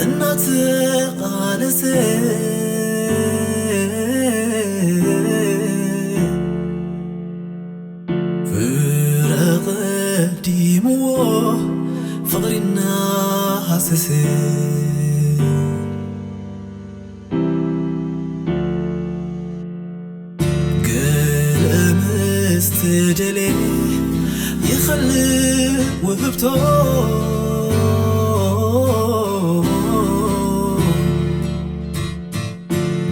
እናተቓለሰ ፍረ ቀዲምዎ ፍቕሪ እናሃሰሰ ገለ ምስ ተደልየ ይኸልእ ውህብቶ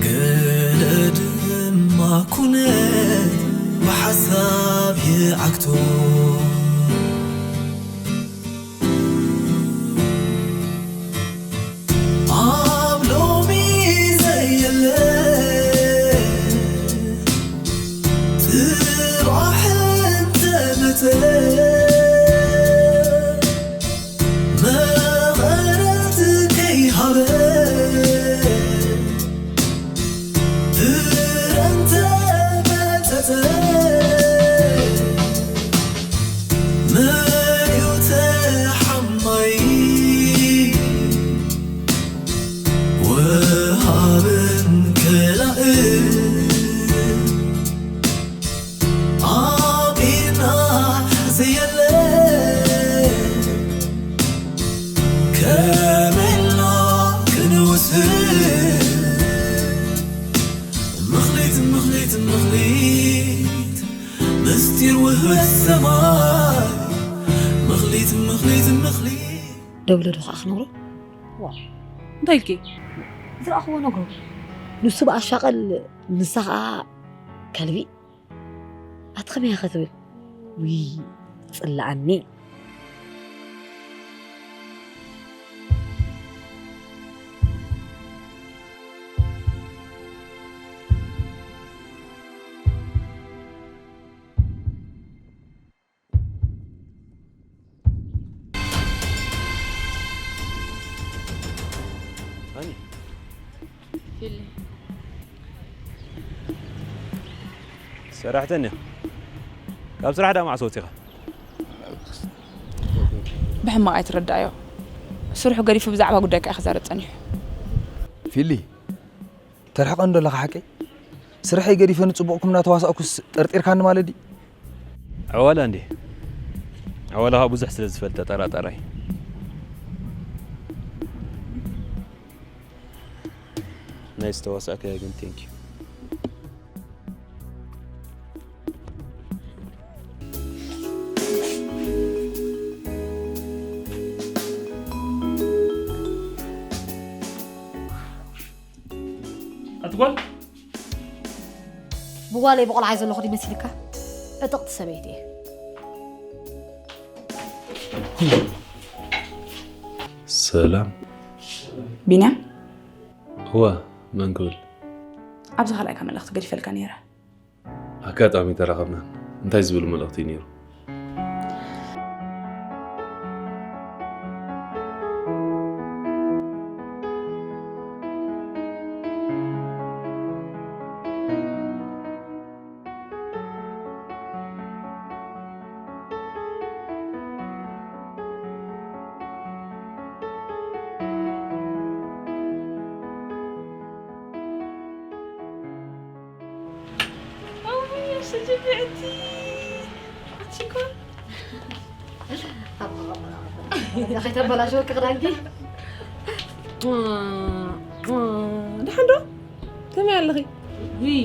ገለ ድማ ኩነት ብሓሳብ ይዓግቶ ኣብ ሎሚ ዘየለ ጽባሕ እንተመጸ መቐረት ከይሃበ ፍረ እንተመጸጸ መን እዩ ተሓማይ ወሃብን ከላእን ኣቢና ዘየለ ከመና ክንውስን ምኽሊት ምኽሊት ምኽሊት ምስጢር ውህበት ሰማይ ምኽሊት ምኽሊት ምኽሊት ደውለ ዶ ከዓ ክነግሮ እንታይ ኢልኪ ዝረኣኽዎ ነግሮ ንሱ ብኣሻቐል ንሳ ከዓ ከልቢ ኣቲ ከመይ ኢኻ ትብል ውይ ጽላኣኒ ሃኒ ፊሊ ሰራሕተኛ ካብ ስራሕ ዳ መዓስ ወፂኻ ብሕማቕ ኣይትረዳዮ ስርሑ ገዲፉ ብዛዕባ ጉዳይካ እዩ ክዛረብ ጸኒሑ ፊሊ ተርሕቐኒ ዶ ኣለኻ ሓቀይ? ስርሐይ ገዲፈ ንጽቡቕኩም እናተዋሳእኩስ ጠርጢርካኒ ማለት ድዩ? ዕዋላ እንዴ? ዕዋላኻ ብዙሕ ስለ ዝፈልጥ ጠራጣራይ። ናይ ዝተዋሳእካዮ ግን ቴንኪዩ። ኣትጓል ብጓለይ ብቆልዓይ ዘለኹ ዲመሲልካ ዕጥቕቲ ሰበይቲ እየ ሰላም ቢንያም እዋ መን ክብል ኣብዚ ካልኣይካ መልእኽቲ ገዲፈልካ ነይረ ኣጋጣሚ ተራኸብና እንታይ ዝብል መልእኽቲ እዩ ነይሩ ኣውይ ኣሸጀሚዐቲ ኣቺኮ ከይተበላሸወ ክዳንኪ ድሓን ዶ ከመይ ኣለኺ ውይ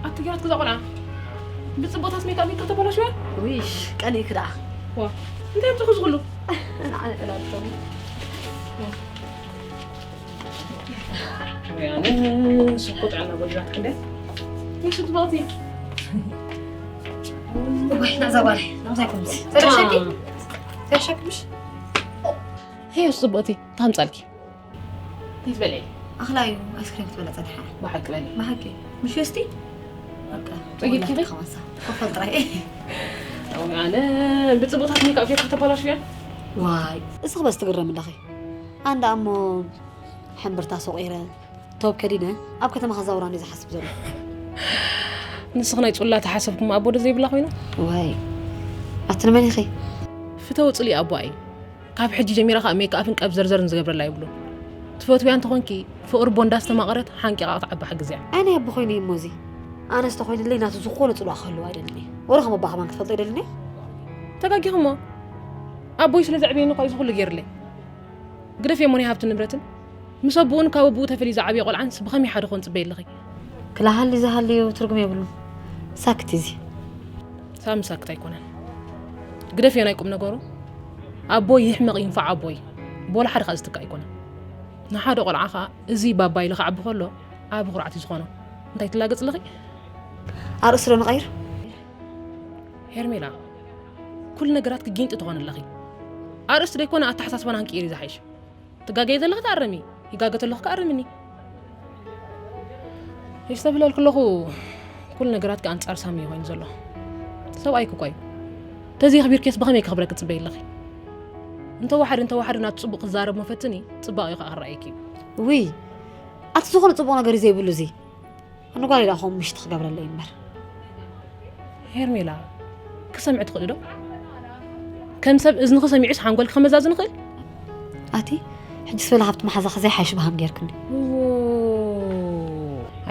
ኣቲ ገራት ክዛ ቆልዓ ብፅቡቕታት ሜካፕ ይካ ተበላሽወ ውይሽ ቀኒእክ ደኣ እንታይ ኣብፅኹ ዝኽሉ ንዓነ ጠላልቶም ወያነ ሸኮ ጥዕና ጎድላትክ እንደ ምሽ ትባቲ ወይ ናዛ ጓል ናብዛ ይኮምስ ተረሸኪ ተሸክምሽ ሄ ጽቡቕቲ ታምጻልኪ ይትበለይ ኣኽላ እዩ ኣይስክሬም ክትበላ ጸድሓ ብሓቂ በሊ ብሓቂ ምሽ እስቲ በቃ ጸጊብኪ ኸዋሳ ኮፈል ጥራይ ኣነ ብጽቡቕታት ሜካፕ ጌርካ ተባላሽያ ዋይ እስኺ በስ ትግረም ኣለኺ ኣንዳ እሞ ሕምብርታ ሶቒረ ቶብ ከዲነ ኣብ ከተማ ከዛውራኒ ዝሓስብ ዘሎ ንስኺ ናይ ጹላ ተሓሰብኩም ኣቦ ዶ ዘይብላ ኮይና ዋይ ኣቲ ንመን ኢኺ ፍተው ጽሊ ኣቦ ኣይ ካብ ሕጂ ጀሚራ ከዓ ሜክኣፕን ቀብ ዘርዘርን ዝገብረላ የብሉን። ትፈትውያ እንተኾንኪ ፍቕሪ ቦ እንዳስተማቐረት ሓንቂቓ ክትዓቢ ሓግዝያ። ኣነ ኣቦ ኮይነ እሞ እዚ ኣነስ ተኾይንለይ ናቱ ዝኾነ ፅልዋ ክህልዎ ኣይደልን እየ። ወረ ከም ኣባ ከማን ክትፈልጦ ኣይደልን እየ። ተጋጊኹሞ። ኣቦይ ስለ ዘዕበየኒ እኳ እዩ እዚ ኩሉ ገይርለይ። ግደፍየሞ ናይ ሃብትን ንብረትን። ምስ ኣቦኡን ካብ ኣቦኡ ተፈልዩ ዝዓበየ ቆልዓንስ ብኸመይ ሓደ ክኾን ትጽበይ ኣለኺ? ክላሃሊ ዝሃልዩ ትርጉም የብሉን። ሳክት እዚ። ሳሚ ሳክት ኣይኮነን። ግደፍዮ ናይ ቁም ነገሩ። ኣቦይ ይሕመቕ ይንፋዕ ኣቦይ። ቦላ ሓደ ኻእ ዝትካእ ኣይኮነን። ንሓደ ቆልዓ ኸኣ እዚ ባባ ኢሉ ክዓቢ ከሎ ዓቢ ኩርዓት እዩ ዝኾኖ። እንታይ ትላገጽ ኣለኺ? ኣርእስቲ ዶ ንቐይር? ሄርሜላ፣ ኩሉ ነገራት ክጊንጢ ትኾን ኣለኺ። ኣርእስቲ ደይኮነ ኣተሓሳስባና ክንቅይር እዩ ዝሓይሽ። ትጋገየ ዘለኺ ተኣረሚ፣ ይጋገ ተለኹ ከኣ ኣርምኒ። ይስተብለል ከለኹ ኩሉ ነገራት ከኣ ኣንጻር ሳሚ እዩ ኮይኑ ዘሎ። ሰብኣይኪ እኳ እዩ። ተዘይኽቢርኪስ ብኸመይ ከኽብረኪ ትጽበይ ኣለኺ? እንተወሓደ እንተወሓደ ናቱ ጽቡቕ ክዛረብ መፈትኒ ጽባቐኡ ከኣ ክረኣየኪ እዩ። ውይ፣ ኣቲ ዝኾነ ጽቡቕ ነገር እዩ ዘይብሉ እዚ። ኣነ ጓል ኢላ ኸም ምሽቲ ክገብረለይ እምበር። ሄርሜላ፣ ክሰምዕ ትኽእሊ ዶ? ከም ሰብ እዝንኺ ሰሚዑስ ሓንጎልኪ ከመዛዝን ይኽእል? ኣቲ ሕጂ ስበላ ካብቲ መሓዛኺ ዘይሓይሽ ብሃም ጌርክኒ። እዎ፣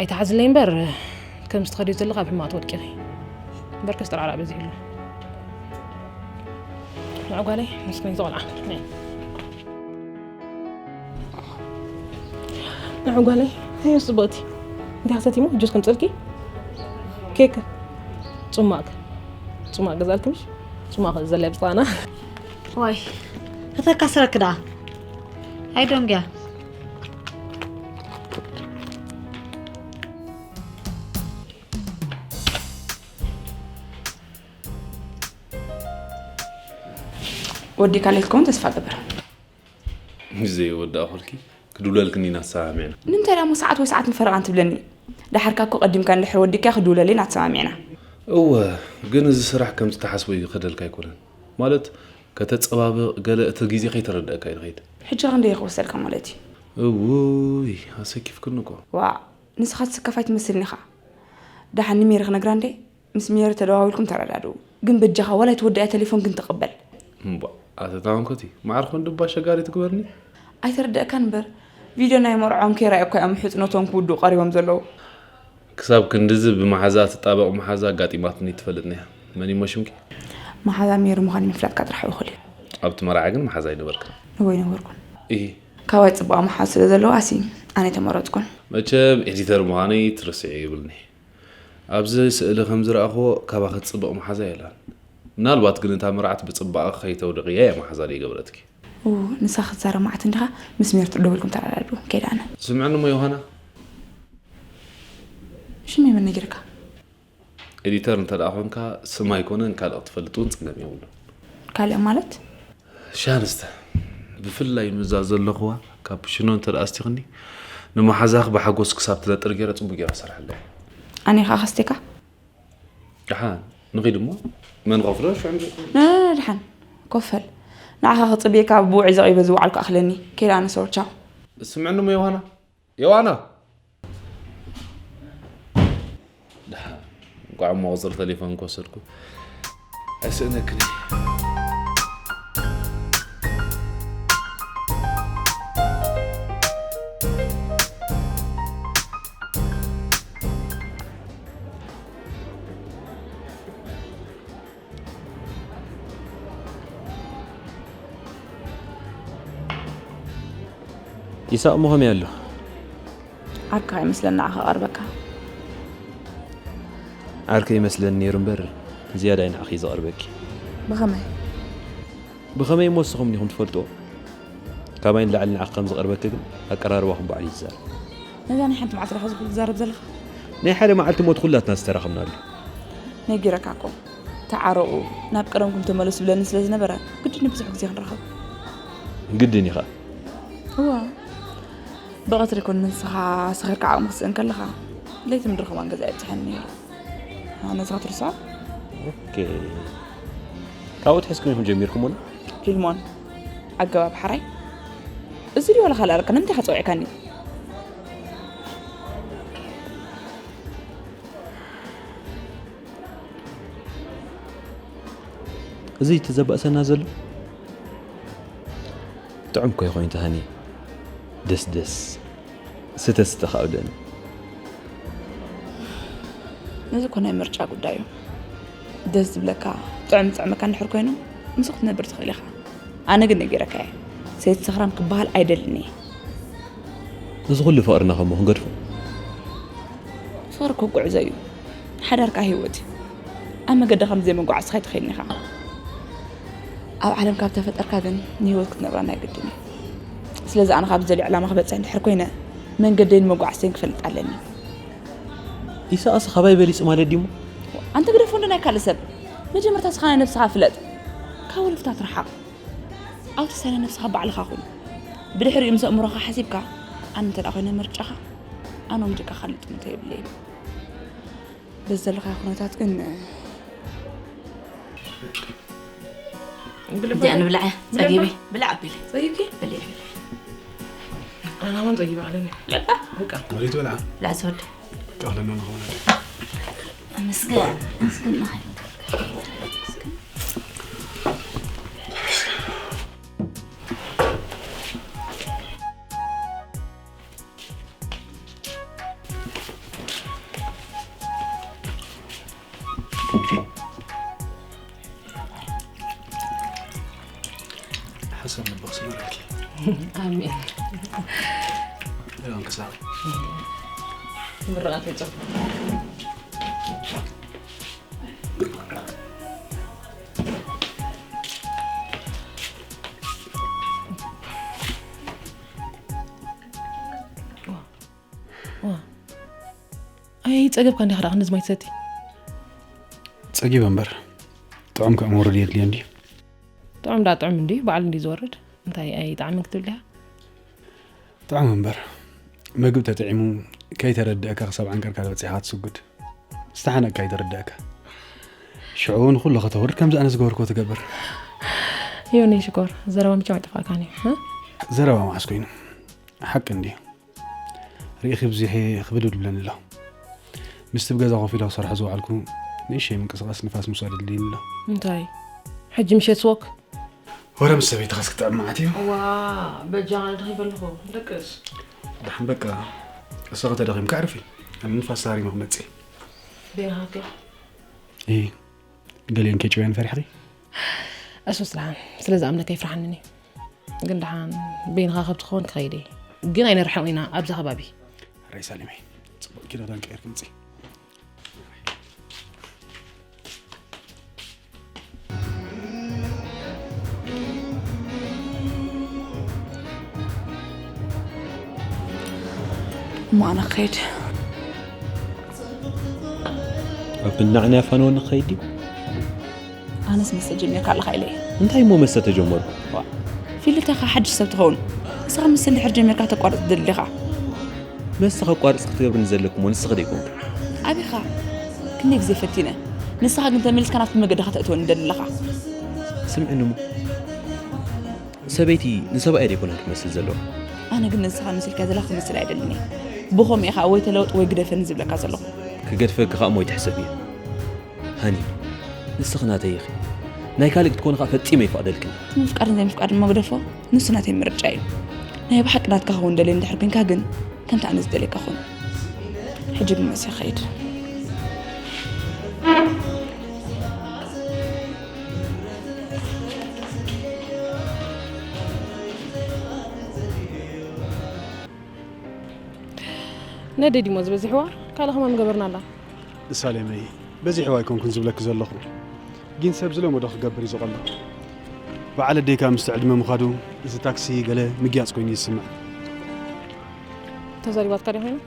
ኣይትሓዝለይ እምበር ከምዚ ትኸድዮ ዘለኺ ኣብ ሕማቕ ትወድቂ ኢኺ። እምበር ከስ ጥርዓራ በዚሕሉ። ንዑ ጓለይ፣ ምስ ናይዚ ቆልዓ ነይ። ንዑ ጓለይ፣ ኣዮ ጽብቕቲ። እንታይ ክሰቲ እሞ ጁስ ከምጽልኪ? ኬክ። ጽማቕ። ጽማቕ ገዛልኪ ምሽ? ጽማቕ ዘለ ብጻና። ዋይ፣ ከተካስረክ ደኣ። ኣይ ዶንግያ። ወዲካ ለይትከውን ተስፋ ገብር። ዘይወዳእኹልኪ ክድውለልክኒ ኢና ተሰማሚዕና። ንምንታይ ደኣ እሞ ሰዓት ወይ ሰዓት ንፈረቓ እንትብለኒ? ደሓርካ እኮ ቀዲምካ እንድሕር ወዲካ ክድውለለይ ኢና ተሰማሚዕና። እወ፣ ግን እዚ ስራሕ ከምቲ ትሓስቦ ይኸደልካ ኣይኮነን። ማለት ከተጸባብቕ ገለ እቲ ግዜ ከይተረደእካ እዩ ዝኸይድ። ሕጂ ክንደይ ክወሰድካ ማለት እዩ? እውይ፣ ኣሰኪፍክኒ እኮ። ዋእ፣ ንስኻ ትስከፍ ኣይትመስልን ኢኻ። ደሓን ንሜሪ ክነግራ እንዴ? ምስ ሜሪ ተደዋዊልኩም ተረዳድኡ። ግን በጃኻ ዋላ ኣይትወድኣያ ተሌፎን ግን ተቐበል። እምቧእ፣ ኣተ ታንኮቲ፣ መዓር ኮን ድባ ኣሸጋሪ ትግበርኒ። ኣይተረድኣካን እምበር፣ ቪድዮ ናይ መርዕኦም ከይረኣየ እኮ እዮም ሕጽኖቶም ክውድኡ ቀሪቦም ዘለዉ። ክሳብ ክንድዚ ብመሓዛ ትጣበቕ መሓዛ ኣጋጢማትኒ ኣይትፈልጥን እያ። መን እሞ ሽምኪ? መሓዛ ሜሪ ምዃነይ ምፍላጥካ ጥራሕ እኹል እዩ። ኣብቲ መርዓ ግን መሓዛ ኣይነበርክን። እወ ኣይነበርኩን። ኢሂ። ካባይ ጽቡቓ መሓዙት ስለ ዘለዋሲ ኣነ ኣይተመረጽኩን። መቸም ኤዲተር ምዃነይ ትርስዒ የብልኒ። ኣብዚ ስእሊ ከም ዝረኣኽዎ ካባኺ ትጽብቕ መሓዛ የላን። ምናልባት ግን እታ መርዓት ብጽባቐ ከይተውድቕያ እያ መሓዛ ዘይገበረትኪ። ኡ፣ ንሳ ክትዛረብ መዓት እንዲኻ ምስ ሜርቱ ደው ኢልኩም ተረዳድኡ። ከይደ ኣነ። ስምዕኒ እሞ ዮሃና። ሽመይ መን ነጊርካ? ኤዲተር እንተ ደኣ ኾንካ ስም ኣይኮነን ካልእ ክትፈልጥ እውን ጸገም የብሉን። ካልእ ማለት? ሻንስተ ብፍላይ ምስዛ ዘለኽዋ ካፕሽኖ እንተ ደኣ ኣስቲኽኒ ንመሓዛኺ ብሓጎስ ክሳብ ትነጥር ገይረ ጽቡቕ ገይረ ክሰርሐላ እየ። ኣነ ኸኣ ከስቴካ? ደሓን ንኺድ እሞ መን ኸፍሎ ሽዑ ንርኢ። ደሓን ኮፈል ንዓኻ ክጽብየካ ብውዒ ዘቒበ ዝወዓልኩ ኣኽለኒ። ከይደ ኣነ ሶር ቻው። ስምዕኒ እሞ ዮሃና። ዮዋና! ደሓን፣ እንቋዕ እሞ ቁጽሪ ተሌፎንኪ ወሰድኩ። ኣይስእነክን እየ። ኢሳቕ እሞ ከመይ ኣሎ? ዓርካ ይመስለኒ ንዓኻ ቀርበካ። ዓርከይ ይመስለኒ ነይሩ እምበር ዝያዳ እዩ ንዓኺ ዘቕርበኪ። ብኸመይ? ብኸመይ እሞ ንስኹም ዲኹም ትፈልጥዎ? ካባይ ንላዕሊ ንዓኺ ከም ዝቐርበኪ ግን ኣቀራርባኹም ባዕሉ እዩ ዝዛረብ። ነዛ ናይ ሓንቲ መዓልቲ ዲኻ እዚ ኩሉ ትዛረብ ዘለኻ? ናይ ሓደ መዓልቲ እሞ እቲ ኩላትና ዝተራኸብናሉ። ነጊረካ እኮ። ተዓረቑ፣ ናብ ቀደምኩም ተመለሱ ዝብለኒ ስለ ዝነበረ ግድን ብዙሕ ግዜ ክንራኸብ። ግድን እዩ ኸኣ። እዋ፣ ብቐትሪ ኮን ንስኻ ሰኺርካ ዓቕሚ ክትስእን ከለኻ ለይቲ ምድሪ ከማን ገዛ ይብጽሐኒ ነይሩ። ነዚ ክትርስዖ? ኦኬ። ካብኡ ትሕዝኩም ኢኹም ጀሚርኩምና? ፊልሞን፣ ኣገባብ ሓራይ? እዚ ድዩ ዋላ ካልእ ኣለካ? ንምንታይ ኢኻ ጸዊዕካኒ? እዚ እቲ ዘባእሰና ዘሎ ጥዑም እኮ ይኾይን ተሃኒ። ደስ ደስ። ስተ ስተ ከኣ ብለኒ። ነዚ እኮ ናይ ምርጫ ጉዳይ እዩ። ደስ ዝብለካ፣ ጥዑም ዝጥዕመካ እንድሕር ኮይኑ፣ ምስኡ ክትነብር ትኽእል ኢኻ። ኣነ ግን ነጊረካ እየ። ሰይቲ ሰኽራም ክበሃል ኣይደልን እየ። እዚ ኩሉ ፍቕርና ከሞ ክንገድፎ? ፍቕሪ እኮ ጉዕዞ እዩ። ሓዳር ከኣ ህይወት እዩ። ኣብ መገዲ ከም ዘይመጓዓዝካ ኣይትኸይድን ኢኻ። ኣብ ዓለም ካብ ተፈጠርካ ግን ንህይወት ክትነብራ ናይ ግድን እዩ። ስለዚ ኣነ ካብ ዝደልዮ ዕላማ ክበፅሕ እንድሕር ኮይነ መንገደይን መጓዓዝተይን ክፈልጥ ኣለኒ። ኢሳቕስ ካባይ በሊጹ ማለት ድዩ? ኣንተ ግደፎ እንዶ ናይ ካልእ ሰብ መጀመርታ ስኻ ናይ ነብስኻ ፍለጥ። ካብ ወልፍታት ርሓቕ። ኣብ ተሳለ ነብስኻ ባዕልኻ ኩን። ብድሕሪኡ ምስ ኣእምሮኻ ሓሲብካ ኣነ እንተ ደኣ ኮይነ ምርጫኻ ኣነ ወንጀካ ካልእ ጥምቶ የብለይን። በዚ ዘለኻዮ ኩነታት ግን እንዲኣ ንብላዕ ጸጊበ። ብላዕ ኣቢለ። ጸጊብኪ? ብልዕ ብልዕ። ኣና እውን ጸጊበ ኣለኒ። በቃ። ወሊት በልዓ ብላዕ ዝወደ። ቀቕለና ንኸውን ኣመስገን ኣመስገን። ሓሳብ ልቢ ክስመረልኪ ኣሜን። ያን ክሳብ ምርቓት ይጾም። ኣይ ጸገብካ እንዲኻ ደኣ ክንድዚ ማይ ትሰቲ? ጸጊበ እምበር ጥዑም ከኣ መውረዲ የድልዮ እንድዩ። ጥዑም ደኣ ጥዑም እንድዩ፣ ባዕሉ እንድዩ ዝወርድ። እንታይ ኣይጥዓምን ክትብል ዲኻ? ጥዑም እምበር መግቢ ተጥዒሙ ከይተረድእካ ክሳብ ዓንቀርካ በጺሕካ ትስጉድ። ዝተሓነቅካ ይተረድእካ። ሽዑ እውን ኩሉ ከተውርድ ከምዚ ኣነ ዝገበርክዎ ትገብር። ዮኒ ሽኮር፣ ዘረባ ምቸም ኣይጠፋእካን እዩ። ዘረባ መዓስ ኮይኑ ሓቂ እንድዩ። ርኢኺ ብዚሒ ክብድብድ ይብለኒ ኣሎ። ምስቲ ብገዛ ኮፍ ኢለ ክሰርሖ ዝውዓልኩ ንእሽተይ ምንቅስቓስ ንፋስ ምውሳድ የድልየኒ ኣሎ። እንታይ? ሕጂ ምሸት ስወክ? ወረ ምስ ሰበይትኻስ ክጥዕም መዓት እዩ። ዋ በጃ ደኺበልኹ። ደቅስ? ደሓን በቃ እሰ ከተደኺምካ ዕርፊ። ኣነ ንፋስ ተሃሪመ ክመጽእ። ቤርሃከ? እይ ገሊአን ከይጭውያን ፈሪሕኺ? ኣስወስ ደሓን ስለ ዝኣምነካ ይፍርሓንን እዩ። ግን ደሓን በይንኻ ከብቲ ክኸውን ክኸይድ እየ። ግን ኣይንርሕቕ ኢና ኣብዛ ከባቢ። ራይ ሳሊመይ ጽቡቕ ኪዳን ቀይር ክምጺ። እሞ ኣነ ክኸይድ። ኣብ ብናዕና ያፋነወ ንኸይድ ድዩ? ኣነስ መስተ ጀሚርካ ኣለኻ ኢለ እየ። እንታይ እሞ መስተ ተጀመሩ? ፊልተኻ ሓድሽ ሰብ ትኸውን። ንስኻ መስተ እንድሕር ጀሚርካ ተቋርጽ ትደሊ ዲኻ? መስተ ከቋርጽ ክትገብርኒ ዘለክሞ ንስኺ ደይኮንኪ። ኣቢኻ ክንደይ ግዜ ፈቲነ። ንስኻ ግን ተመሊስካ ናብቲ መገዲ ከተእትወኒ ትደሊ ኣለኻ። ስምዕኒ እሞ ሰበይቲ ንሰብኣያ ደይኮነን ክትመስል ዘለዋ። ኣነ ግን ንስኻ መሲልካ ዘለኻ ክመስል ኣይደልን እየ። ብኸምኡ ኢኻ ወይ ተለወጥ ወይ ግደፈኒ ዝብለካ ዘለኹ። ክገድፈኪ ከኣ እሞ ኣይትሕሰቢ እየ። ሃኒ ንስኺ ናተይ ኢኺ። ናይ ካልእ ክትኮኒ ከኣ ፈጺመ ኣይፈቕደልክን። እቲ ምፍቃርን ዘይምፍቃርን እሞ ግደፎ፣ ንሱ ናተይ ምርጫ እዩ። ናይ ብሓቂ ናትካ ክኸውን ደልየ እንድሕር ኮንካ ግን ከምቲ ኣነ ዝደልየካ ኩን። ሕጂ ግን መሲኺ ኸይድ። ነደይ ድሞ ዝበዚሕዋ ካልእ ከማን ምገበርና ኣላ። ሳሌመይ በዚሕዋ ኣይኮንኩን ዝብለኪ ዘለኹ፣ ግን ሰብ ዝለመዶ ክገብር እዩ ዝቐሎ። በዓል ኣደይካ ምስቲ ዕድመ ምኻዱ እዚ ታክሲ ገለ ምግያጽ ኮይኑ ይስምዕ። ተዛሪባትካ ድያ ኮይና?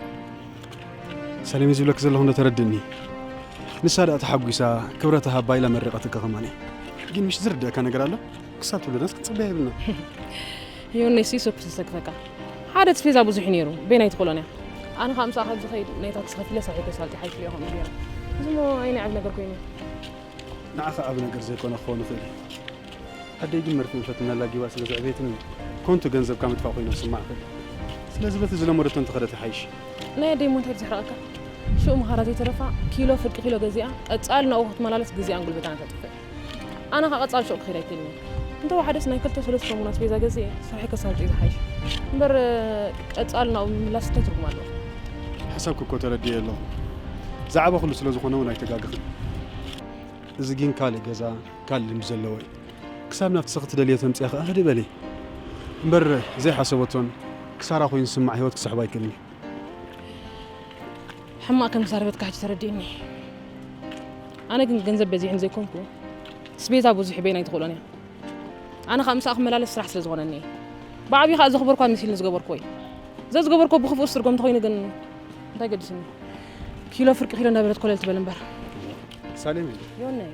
ሳሌመይ ዝብለኪ ዘለኹ እንዶ ተረድእኒ። ንሳ ደኣ ተሓጒሳ ክብረት ሃባ ኢላ መሪቐትካ ከማን። ግን ምሽ ዝርድእካ ነገር ኣሎ? ክሳብ ትብለናስ ክንጽበያ የብልና። ዮኔስ ይሶ ክሰክፈካ ሓደ ትፌዛ ብዙሕ ነይሩ። በይናይ ትኽእሎን እያ። ኣነ ካብ ምሳኻ ዝኸይድ ናይ ታክሲ ከፊለ ሳሒተ ሳልጢ ሓይፍልዮ ከምኡ ገይረ። እዚ ሞ ኣይንዓብ ነገር ኮይኑ። ንዓኻ ዓቢ ነገር ዘይኮነ ክኸውን ይኽእል እዩ። ኣደይ ግን መርፍእ ፈትነላ ጊባ ስለ ዘዕበየትኒ ኮንቱ ገንዘብካ ምጥፋእ ኮይኑ ዝስማዕ ይኽእል። ስለዚ በቲ ዝለመደቶ እንተኸደት ይሓይሽ። ናይ ኣደይ ሞ እንታይ ዝሕረቐካ? ሽኡ ምኻራ ዘይተረፋ ኪሎ ፍርቂ ኪሎ ገዚኣ ቀጻሊ ናብኡ ክትመላለስ ግዜኣን ጉልበታን ተጥፍእ። ኣነ ኸኣ ቀጻሊ ሽኡ ክኸይድ ኣይክእልን እየ። እንተወሓደስ ናይ ክልተ ሰለስተ ሰሙን ኣስቤዛ ገዚኤ ስርሐይ ከሳልጥ እዩ ዝሓይሽ። እምበር ቀጻሊ ናብኡ ምምላስ እንታይ ትርጉም ኣለዎ? ሓሳብኪ እኮ ተረዲኤ ኣለኹ። ዝዓበኹሉ ስለ ዝኾነ እውን ኣይተጋግኽን። እዚ ግን ካልእ ገዛ፣ ካልእ ልምዲ ዘለዎ እዩ። ክሳብ ናብቲ ስኽቲ ደልዮ ተምጽያ ከኣ ህድእ በሊ። እምበር ዘይሓሰበቶን ክሳራ ኮይኑ ዝስማዕ ህይወት ክስሕቦ ኣይክእልን እዩ። ሕማቕ ከም ዝዛረበትካ ሕጂ ተረዲእኒ። ኣነ ግን ገንዘብ በዚሕን ዘይኮንኩ፣ ስቤዛ ብዙሕ ሂበይን ኣይትኽእሎን እያ። ኣነ ከኣ ምሳኣ ክመላለስ ስራሕ ስለ ዝኾነኒ እየ። ብዓብዩ ከኣ ዘኽበርኳ መሲልኒ ዝገበርክዎ እዩ። ዘዝገበርክዎ ብኽፉእ ዝትርጎም እንተኾይኑ ግን እንታይ ገዲስኒ? ኪሎ ፍርቂ ኪሎ እንዳበለት ኮለል ትበል እምበር። ሳሌም እዩ። ዮናይ፣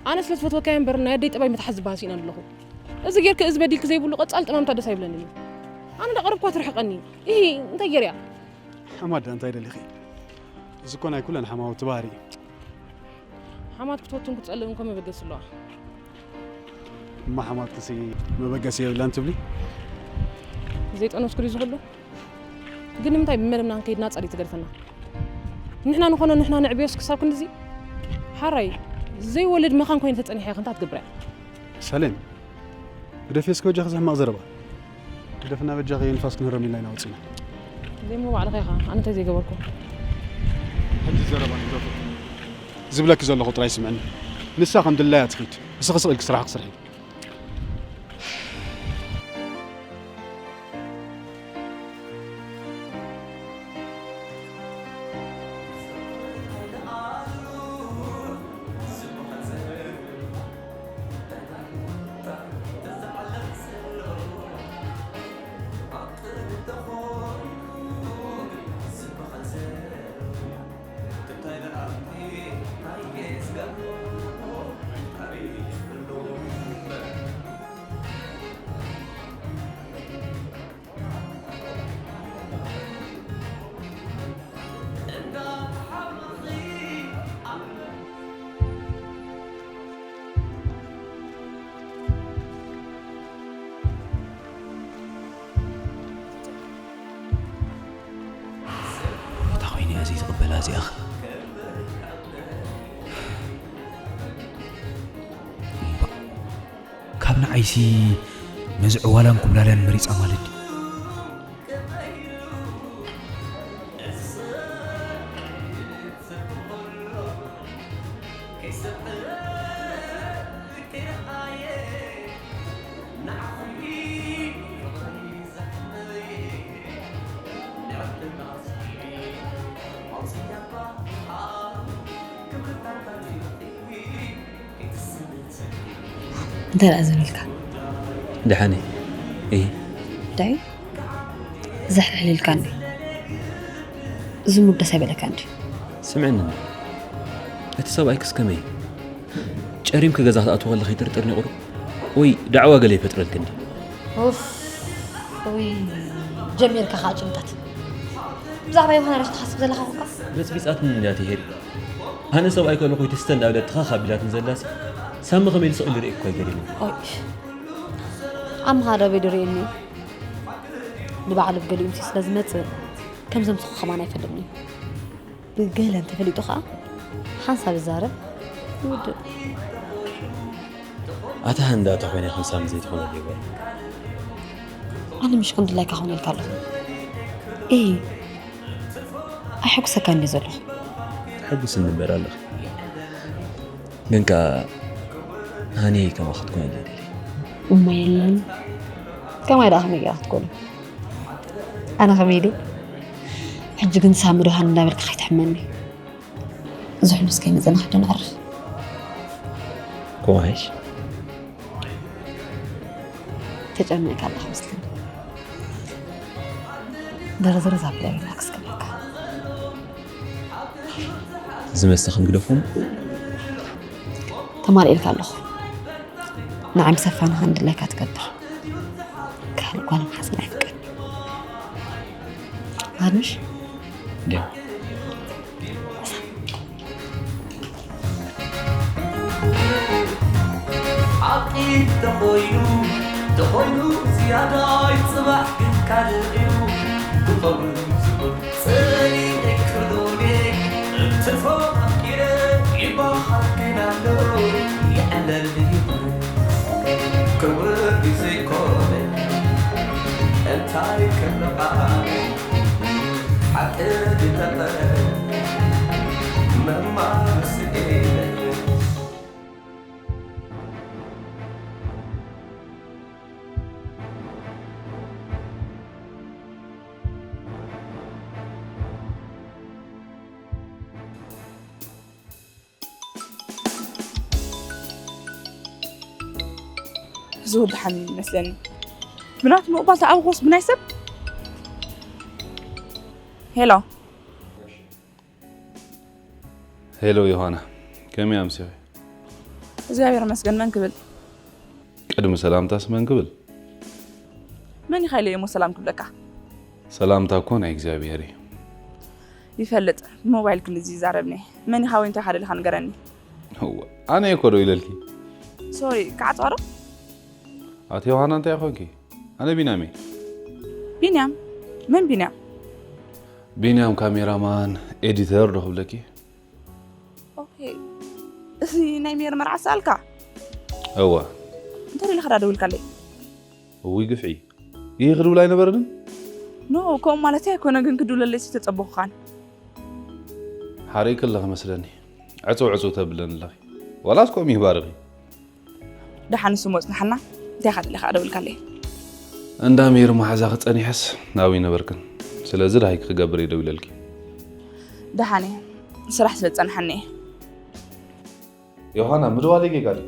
ኣነ ስለ ዝፈትወካ እየ እምበር ናይ ኣደይ ጠባይ ምትሓዝ ዝበሃል ስኢነ ኣለኹ። እዚ ጌርክ እዚ በዲልክ ዘይብሉ ቀጻሊ ጠማምታ ደስ ኣይብለንን እዩ። ኣነ እንዳቐረብኳ ትርሕቐኒ። ኢሂ፣ እንታይ ጌርያ? ሓማት ደኣ እንታይ ደሊኺ? እዚ እኮ ናይ ኩለን ሓማውቲ ባህሪ እዩ። ሓማት ክትፈቱን ክትጸልእን እኮ መበገሲ ኣለዋ። እማ ሓማትክሲ መበገሲ የብላን ትብሊ? ዘይጠነስኩ ድዩ ዝኽሉ? ግን ንምንታይ ብመደብና ክንከይድ ናጻ ድዩ ትገድፈና? ንሕና ንኾኖ ንሕና ንዕብዮስ ክሳብ ክንድዚ? ሓራይ ዘይወልድ መኻን ኮይነ ተጸኒሐ ክንታ ትገብርያ? ሰሌም፣ ግደፊ እስከ በጃኺ እዚ ሕማቕ ዘረባ። ግደፍና በጃኺ ንፋስ ክንህረም ኢልና ኢና ወጺና። ዘይሞ ባዕልኻ ኢኻ፣ ኣነ እንታይ ዘይገበርኩ? ሕጂ ዘረባ ንግደፎ። ዝብለኪ ዘለኹ ጥራይ ስምዕኒ። ንሳ ከም ድላያ ትኺድ። እስኺ ስቕ ኢልኪ ስራሕኪ ስርሒ። እንታይ ኮይኑ እያ ዘይትቕበላ እዚኣ? እምባ፣ ካብ ንዓይሲ ነዚ ዕዋላን ኩብላልያን መሪጻ ማለት ድዩ? እንታይ ደኣ ዝብልካ? ደሓን እየ። እሂ። ዳይ? ዘሕልሕል ኢልካኒ። ዝሙት ደስ ኣይበለካን ድዩ? ስምዕኒ እንዶ፣ እቲ ሰብኣይክስ ከመይ እዩ? ጨሪምኪ ገዛ ክትኣትዊ ከለኺ ጥርጥር ንቑሩ ወይ ዳዕዋ ገለ ይፈጥረልኪ እንዲ? ኡፍ፣ ውይ፣ ጀሚርካ ከኣ ጭንቀት። ብዛዕባ ዮሃና ዲኻ ትሓስብ ዘለኻ ኮንካ? በጽቢጻትኒ እንድያ ትሄድ። ኣነ ሰብኣይ ከለኹ ትስተ እንዳበለት ትኻኽ ኣቢላትኒ ዘላሲ፣ ሳሚ ከመይ ኢሉ ስቕ ኢሉ ርእየኩ ኣይገርምን። ኦይ፣ ኣምሃ ዶ በይ ዶ ርእየኒ? ንባዕሉ ብገሊኡ ምሲ ስለ ዝመጽእ፣ ከም ዘምስኹ ከማን ኣይፈልጥን እዩ። ብገለ እንተፈሊጡ ኸኣ፣ ሓንሳብ ይዛረብ፣ ይውድእ። ኣታ ሃንዳ ተኾይነ ከም ሳሚ ዘይትኾነ ይበል። ኣነ ምሽ ከም ድላይካ ኾነ ኢልካ ኣለኹ። እይ፣ ኣይሕጉሰካን ድየ ዘለኹ? ተሐጉስኒ እምበር ኣለኺ። ግን ከኣ ሃኒ ከማኺ ክትኮን እየ ደልየ። እሞ የለን። ከማይ ደኣ ከመይ ጌራ ክትኮኑ? ኣነ ከመይ ድየ? ሕጂ ግን ሳሚ ዶ ሃኒ እንዳበልካ ከይትሕመኒ። እዚ ኩሉ እስከ ይመጸና ክዶ ነዕርፍ። ኮዋይሽ? ተጨኒቕካ ኣለኻ መስለኒ። ደረዝረዝ ኣቢለ ሪላክስ ክብለካ። እዚ መስተ ክንግደፎም? ተማሊኤልካ ኣለኹ። ንዓይ ምስ ኣፋንኻ እንድላይካ ትገብር። ካልእ ጓል ምሓዝን ኣይፍቀድ። ኣድምሽ? እንድያ። ሓቂ ተኾይኑ፣ ተኾይኑ ዝያዳይ ጽባሕ ግን ካልእ እዩ። ክኸውን ዝብል ጸሊኤ ክብሎኔ፣ እትርፎ ኣፍቂረ ይበሃል ግን ኣሎ፣ ይዕለል ይብል። ታሪክ ርቓ ሓቂ ተቐ መማር ስኤ ዝወድሓን ይመስለኒ። ብናት ምቕባል ተዓብኾስ ብናይ ሰብ። ሄሎ። ሄሎ ዮሃና፣ ከመይ ኣምሲኺ? እግዚኣብሔር ይመስገን። መን ክብል? ቅድሚ ሰላምታስ መን ክብል? መን ኢኻ ኢለ እሞ ሰላም ክብለካ? ሰላምታ እኮ ናይ እግዚኣብሔር እዩ። ይፈልጥ። ብሞባይል ክንድዚ ይዛረብኒ። መን ኢኻ ወይ እንታይ ኢኻ ደሊኻ ንገረኒ። እወ፣ ኣነ እኮ ዶ ኢለልኪ? ሶሪ፣ ክዓጽዋ ዶ? ኣቲ ዮሃና እንታይ ኾንኪ? ኣነ ቢናም እየ። ቢንያም? መን ቢንያም? ቢንያም ካሜራማን ኤዲተር ዶ ክብለኪ? ኦኬ። እዚ ናይ ሜር መርዓ ሰኣልካ? እወ። እንታይ ኢልካ ዳ ደውልካለይ? እውይ ግፍዒ። ይህ ክድውል ኣይነበረንን? ኖ፣ ከምኡ ማለት ኣይኮነ፣ ግን ክድውለለይ ተጸበኹኻን። ሓሪቂ ኣለኺ መስለኒ። ዕጽው ዕጽው ተብለኒ ኣለኺ። ዋላስ ከምኡ ይባርኺ? ደሓን ንሱ መጽናሕና እንታይ ኢኻ ደሊኻ ደውልካለይ? እንዳ ሜር መሓዛኺ ጸኒሐስ ናብይ ነበርክን። ስለዚ ደሃይ ክገብር እየ ደው ኢለልኪ። ደሓን እየ። ስራሕ ስለ ዝጸንሓኒ እየ። ዮሃና ምድዋለይ ጌጋ ድዩ?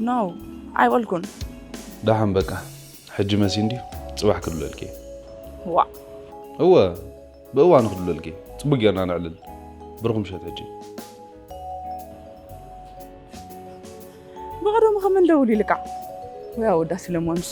ኖ፣ ኣይበልኩን። ደሓን በቃ። ሕጂ መሲ እንድዩ ጽባሕ ክድውለልኪ እየ። ዋእ። እወ፣ ብእዋኑ ክድውለልኪ እየ። ጽቡቅ ጌርና ነዕልል። ብሩኽ ምሸት ሕጂ። ብቐደሙ ከመን ደውል ኢልካ? ወይ ኣወዳሲ ለሞንሲ።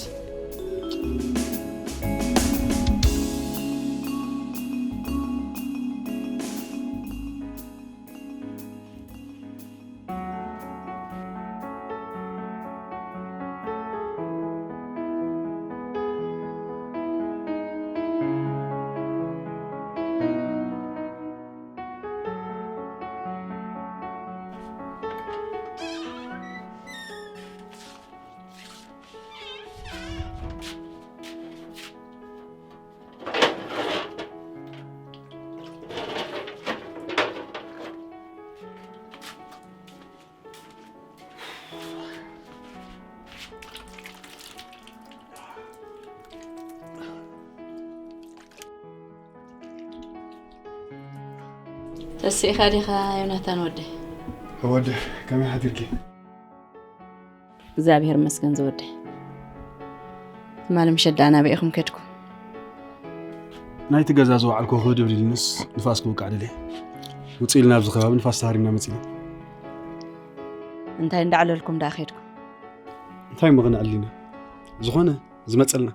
ተሲእኻ ዲኻ ዮናታን ወደይ? ወደ ከመይ ሓዲርኪ? እግዚኣብሔር ይመስገን ዝወደይ። ትማሊ ምሸት ደኣ ናበይ ኢኹም ከድኩም? ናይቲ ገዛ ዝወዓልኩ ክብድብድ ኢልንስ ንፋስ ክውቃዕ ደልየ። ውፅእ ኢልና ኣብዚ ከባቢ ንፋስ ተሃሪምና መፂና። እንታይ እንዳዕለልኩም ደኣ ከድኩም? እንታይ እሞ ክነዕልል ኢና? ዝኾነ ዝመፀልና።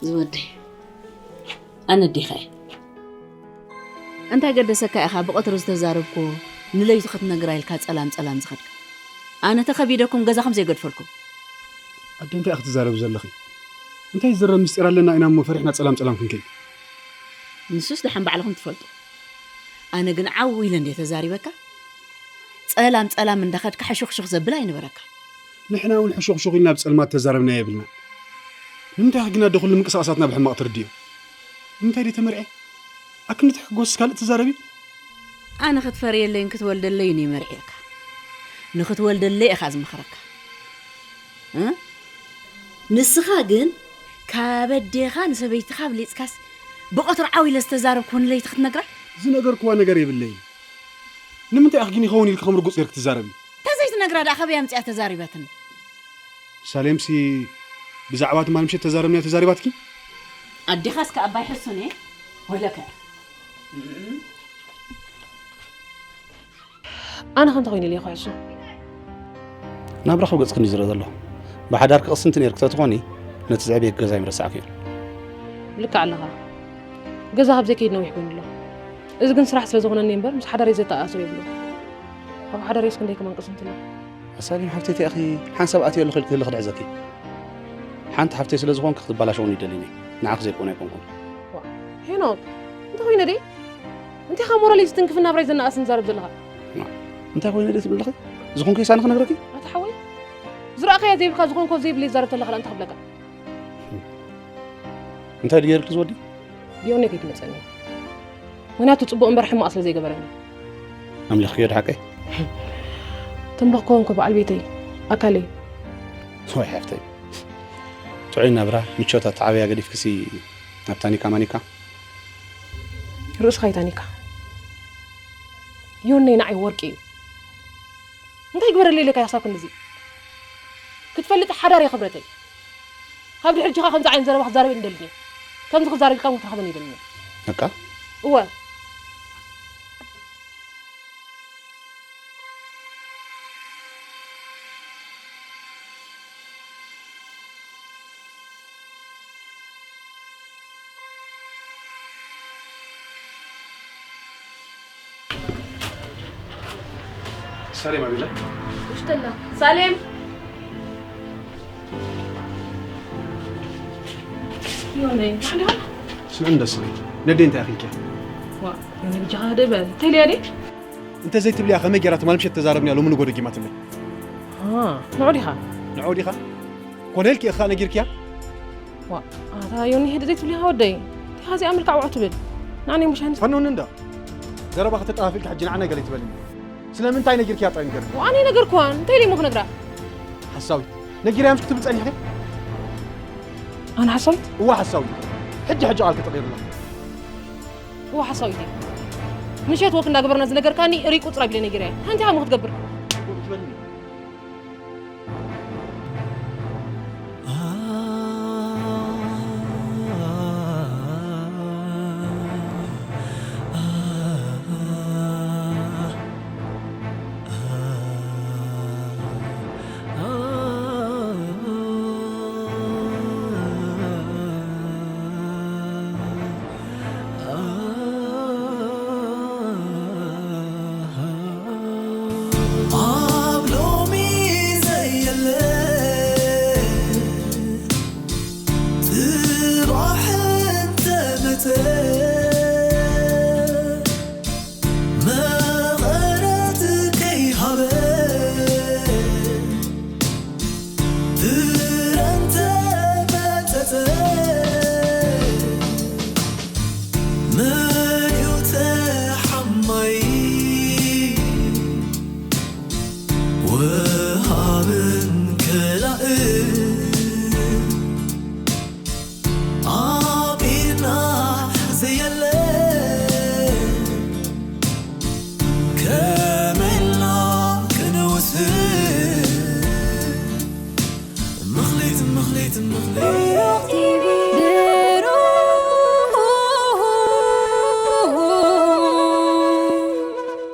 ዝወደይ ኣነ ኣዴኻ እየ። እንታይ ገደሰካ ኢኻ ብቐትሪ ዝተዛረብኩዎ ንለይቱ ክትነግራ ኢልካ ጸላም ጸላም ዝኸድካ? ኣነ ተኸቢደኩም ገዛኹም ዘይገድፈልኩም። ኣደ እንታይ ክትዛረቢ ዘለኺ? እንታይ ዝዝረብ ምስጢር ኣለና ኢና እሞ ፈሪሕና ጸላም ጸላም ክንከይድ? ንሱስ ደሓን ባዕልኹም ትፈልጡ። ኣነ ግን ዓው ኢለ እንድየ ተዛሪበካ። ጸላም ጸላም እንዳኸድካ ሕሹኽሹኽ ዘብል ኣይንበረካ። ንሕና እውን ሕሹኽሹኽ ኢልና ኣብ ጸልማት ተዛረብና የብልና። ንምንታይ ግን ኣደ ኩሉ ምንቅስቓሳትና ብሕማቕ ትርድዮ? ንምንታይ ደይ ተመርዐ? ኣክንዲ ትሕጎስ ካልእ ትዛረቢ? ኣነ ክትፈርየለይን ክትወልደለይን እየ መርዕየካ። ንክትወልደለይ ኢኻ ዝመኽረካ። እ? ንስኻ ግን ካብ ኣዴኻ ንሰበይትኻ ኣብሊጽካስ ብቐትሩ ዓው ኢለ ዝተዛረብኩ ንለይቲ ክትነግራ? ዝነገርኩዋ ነገር የብለይን። ንምንታይ ኢኺ ግን ይኸውን ኢልኪ ከም ርጉጽ ጌርኪ ትዛረቢ? ተዘይትነግራ ደኣ ካበይ ኣምጺኣ ተዛሪባትኒ? ሳሌምሲ ብዛዕባ ትማል ምሸት ተዛረብናዮ ተዛሪባትኪ? ኣዴኻስ ከኣ ኣባይ ሕሱን እየ ወለከ። ኣነ ከ እንተኾይነ ኢለ ይኹሕሱ? ናብራኺ ኣብ ገጽክን እዩ ዝረአ ዘሎ። ብሓዳርኪ ቅስንቲ ነይርኪ ተትኾኒ ነቲ ዘዕበየኪ ገዛ ኣይምረሳዕክዮን። ልክዕ ኣለኻ። ገዛ ካብ ዘይከይድ ነዊሕ ኮይኑ ኣሎ። እዚ ግን ስራሕ ስለ ዝኾነኒ እምበር ምስ ሓዳረይ ዘተኣሳስሮ የብሉን። ኣብ ሓዳረይስ ክንደይ ከማን ቅስንቲ እየ። ሳሌም ሓፍተይ እንታይ ኢኺ ሓንሳብ ኣትየ ኣለኹ ኢልኪ ህልኽ ድሕዘኪ። ሓንቲ ሓፍተይ ስለ ዝኾንኪ ክትበላሸውኒ ኣይደልን እየ። ንዓኺ ዘይኮነ ኣይኮንኩን። ሄኖክ እንታይ ኮይነ ድየ? እንታይ ኢኻ ሞራለይ ዝትንክፍን ናብራይ ዘነኣእስን ትዛረብ ዘለኻ? እንታይ ኮይነ ድየ ትብሊ ኣለኺ? ዝኾንኩ ኢሳኒ ክነግረኪ? ኣታ ሓወይ ዝረኣኻዮ ዘይብልካ ዝኾንኮ ዘይብለይ ትዛረብ ተለኻ እንታይ ክብለካ? እንታይ ድገርክ ዝወዲ? ዮኒ ከይትመፀኒ። ምክንያቱ ፅቡቅ እምበር ሕማቅ ስለ ዘይገበረኒ። ኣምሊኽዮ ድሓቀይ? ተንበኽ ከሆንኩ በዓል ቤተይ ኣካለይ። ወይ ሓፍተይ፣ ጥዑይ ናብራ ምቾት ኣተዓብያ ገዲፍክሲ ናብ ታኒካ ማኒካ። ርእስኻ ይታኒካ። ዮነይ ንዓይ ወርቂ እዩ። እንታይ ግበረለይ ኢለካ ሓሳብ ክንድዚ ክትፈልጥ ሓዳር እየ ክብረተይ። ካብ ድሕሪ ሕጂ ኸዓ ከምዚ ዓይነት ዘረባ ክትዛረብ እንደልን እየ። ከምዚ ክትዛረብ ኢልካ እውን ክትረኽበኒ ይደልን እየ። በቃ እወ። ሳሌም ኣቢላ ውሽጠላ ሳሌም ዮነይ ንሕና ስምዕ እንደስ ነዴ እንታይ ኣኺልኪያ? ዋ ዮነይ ብጃኻ ደበ ተልያ ደ እንተ ዘይትብልያ ከመይ ጌራ ትማል ምሸት ተዛረብንያ ሎሚ ንጎ ደጊማትለይ። ንዑ ዲኻ? ንዑ ዲኻ? ኮነ ኢልኪ ኢኻ ነጊርኪያ? ዋ ኣታ ዮኒ ህደ ዘይትብልያ ወደይ ዲኻ እዚኣ ምልካዕ ውዑ ትብል ናኒ ሙሻን ፈኖኒ እንዳ ዘረባ ከተጠፋፊልኪ ሕጂ ንዓና ገለ ትበልኒ። ስለምንታይ ነጊርኪያ ጥራይ ንገርኒ። ኣነ ነገርኩዋ እንታይ ደሞ ክነግራ ሓሳዊት ነጊርያ ምስ ክትብል ጸኒሕኪ? ኣነ ሓሳዊት እዋ ሓሳዊት ሕጂ ሕጂ ቃል ከተቐይሩላ። እዋ ሓሳዊት ምሸት ወክ እንዳገበርና ዝነገርካኒ ሪቁ ጽራ ቢለ ነጊርያ ሓንቲ ሃሙ ክትገብር ኣብ ሎሚ ዘየለ ጽባሕ እንተመጸ መቐረት ከይሃበ ፍረ እንተመጸጸ መን እዩ ተሓማይ ወሃብን ከላእን ኣብ ኢድና ዘየለ ከመይ ኢልና ክንውስን ምኽሊት ምኽሊት ምኽሊት